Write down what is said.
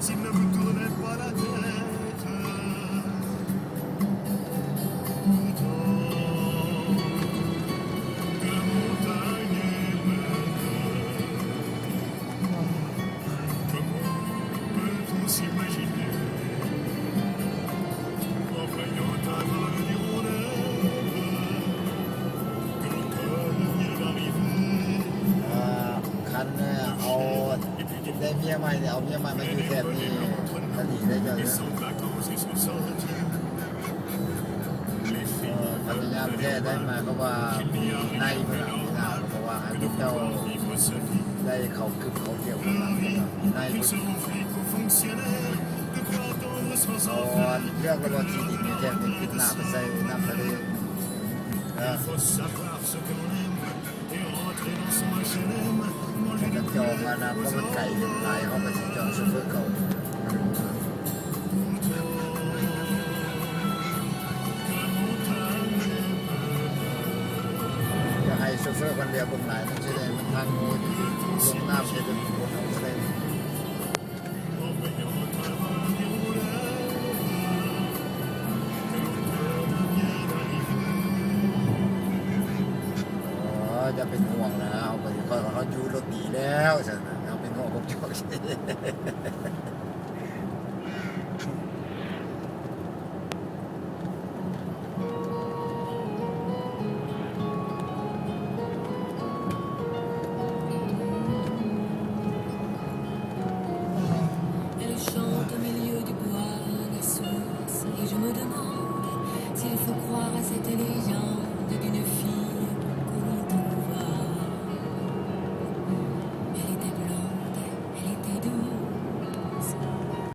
S'il ne vous tournait pas la tête, pourtant, que la montagne est belle. Comment peut-on s'imaginer, en plaignant un vol d'hirondelle, que l'automne arrive? ເອີ ຄັນເອົາ ໄດ້ເມຍໃໝ່ນີ້ ເອົາເມຍໃໝ່ມາຢູ່ແຖບນີ້ ກະດີໄດ໋ເຈົ້າເອີຍ. ເອີ ພະຍາຍາມແທ້ໄດ້ມາ ເພາະວ່າມີໃນເພິ່ນນະ ເພາະວ່າໃຫ້ພວກເຈົ້າໄດ້ເຂົ້າກຶມເຂົ້າກ່ຽວກັນນະ ໃນເພິ່ນ ເພາະວ່າເລືອກແລ້ວວ່າທີ່ດິນຢູ່ແຖບນີ້ ຂຶ້ນໜ້າໄປໃສ່ນ້ຳທະເລ ເອີ ແຕ່ຈະຈອງອະນາຄົດມັນໄກຫຼາຍ ເຮົາກໍຊິຈອງໂຊເຟີເກົ່າ ຢາກໃຫ້ໂຊເຟີຄົນດຽວເບິ່ງຫຼາຍ ມັນຊິໄດ້ ມັນທາງໂຫດ ລົງນ້ຳເຮັດໃຫ້ເປັນຄົນເອົາ